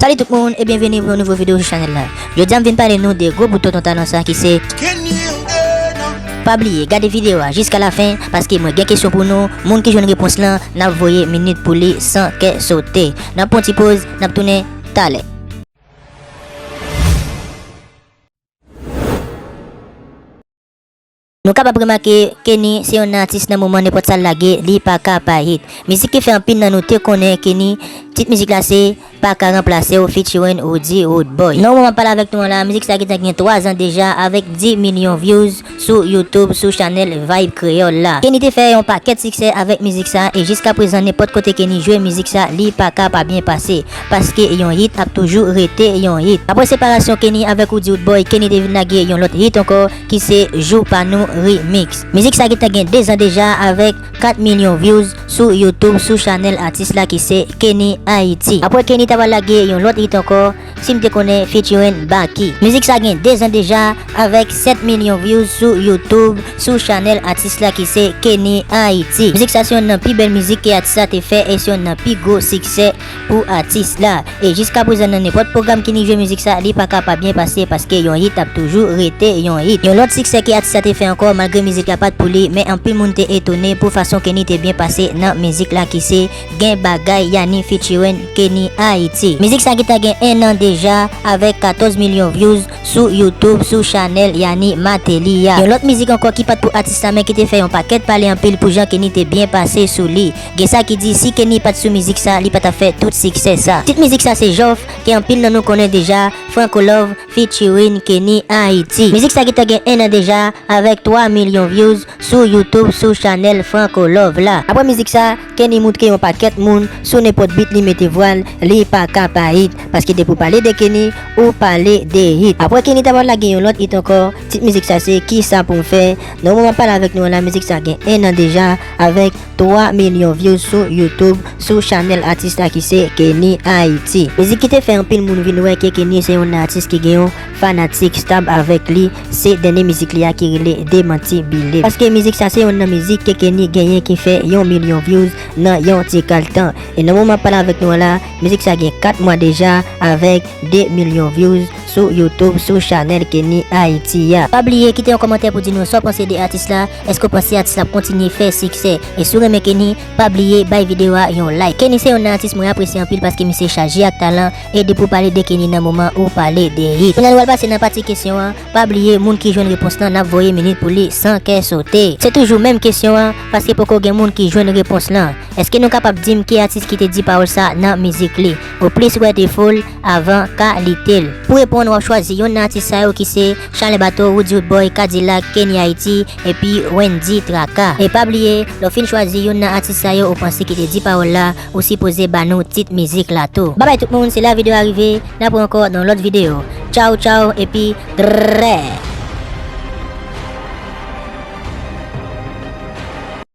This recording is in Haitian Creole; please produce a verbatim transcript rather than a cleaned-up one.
Salut tout moun e byenveni pou yon nouvo videyo sou chanèl la. Jodi a m vin pale nou de gwo bout tonton talan sa ki se Kenny Angena. Pa bliye gade videyo a jiska lafen paske mwen gen kesyon pou nou, moun ki jwenn repons lan n ap voye minit pou li san kè sote. N ap pran yon ti poz, n ap tounen talè. Nou kapab remake Kenny se yon atis nan moman nenpòt sa l lage li pa ka pa hit. Mizik ki fè anpil nan nou te konnen Kenny, tit mizik la se Pa ka ranplase w featuring Roody Roodboy. Nan moman m ap pale avèk nou an la, mizik sa gentan gen twa zan deja avèk dis milyon views sou YouTube sou chanèl Vibe Kreyòl la. Kenny te fè yon pakèt siksè avèk mizik sa e jiska prezan nenpòt kote Kenny jwe mizik sa li pa ka pa byen pase. Paske yon hit ap toujou rete yon hit. Apre separasyon Kenny avèk Roody Roodboy, Kenny te vin lage yon lòt hit ankò ki se Jou Pa Nou Remix. Mizik sa gentan gen de zan deja avèk kat milyon views sou YouTube sou chanèl atis la ki se Kenny Haiti. Apre Kenny ta pral lage yon lòt hit ankò, Si M Te Konnen featuring Baky. Mizik sa gen de zan deja avèk sèt milyon views sou YouTube sou chanèl atis la ki se Kenny Haiti. Mizik sa se yonn nan pi bèl mizik ke atis la te fè e se yonn nan pi gwo siksè pou atis la. E jiska prezan nan nenpòt pwogram Kenny jwe mizik sa, li pa ka pa byen pase paske yon hit ap toujou rete yon hit. Yon lòt siksè ke atis la te fè ankò malgre mizik la pa t pou li, men anpil moun te etone pou fason Kenny te byen pase nan mizik la ki se Gen Bagay Yani featuring Kenny Haiti. Mizik sa gentan gen en an deja avèk katòz milyon views sou YouTube sou chanèl Yani Martelly a. Yon lòt mizik ankò ki pa t pou atis la men ki te fè yon pakèt pale anpil pou jan Kenny te byen pase sou li. Gen sa ki di si Kenny pa t sou mizik sa, li pa t ap fè tout siksè sa. Tit mizik sa se Jòf, ke anpil nan nou konnen deja, Franco Love featuring Kenny Haiti. Mizik sa gentan gen en an deja avèk twa milyon views sou YouTube sou chanèl Franco Love la. Apre mizik sa, Kenny moutre yon pakèt moun sou nenpòt beat li mete vwa l, li pa ka pa hit. Paske depi w pale de Kenny, ou pale de hit. Apre Kenny ta pral lage yon lòt hit ankò, tit mizik sa se Kisa Pou M Fè. Nan moman m ap pale avèk nou an la, mizik sa gen en an deja avèk twa milyon views sou YouTube sou chanèl atis la ki se Kenny Haiti. Mizik ki te fè anpil moun vin wè ke Kenny se yon atis ki gen yon fanatik stab avèk li. Se dènye mizik li a ki rele Demanti Bile. Paske mizik sa se yonn nan mizik ke Kenny genyen ki fè yon milyon views nan yon ti kal tan. E nan moman m ap pale avèk nou an la, mizik sa gen kat mwa deja avèk de milyon views sou YouTube sou chanèl Kenny Haiti a. Pa bliye kite yon kòmantè pou di nou sa w panse de atis la. Èske w panse atis la ap kontinye fè siksè? E si w renmen Kenny, pa bliye bay videyo a yon like. Kenny se yonn nan atis mwen apresye anpil paske misye chaje ak talan e depi w pale de Kenny nan moman ou pale de hit. Kounye a nou pral pase nan pati kesyon an. Pa bliye moun ki jwenn repons lan n ap voye minit pou li san kè sote. Se toujou menm kesyon an paske poko gen moun ki jwenn repons lan. Èske nou kapab di m ki atis ki te di pawòl sa nan mizik li? Ou plis wè te fo l avan kalite l. Pou reponn, w ap chwazi yonn nan atis sa yo ki se Chalè Bato, Roody Roodboy, Kadilak, Kenny Haiti, epi Wendy Traka. E pa bliye, lè w fin chwazi yonn nan atis sa yo ou panse ki te di pawòl la, ou sipoze ba nou tit mizik la tou. Babay tout moun, se la videyo a rive, n ap wè ankò nan lòt videyo. Tchaw tchaw, epi drè!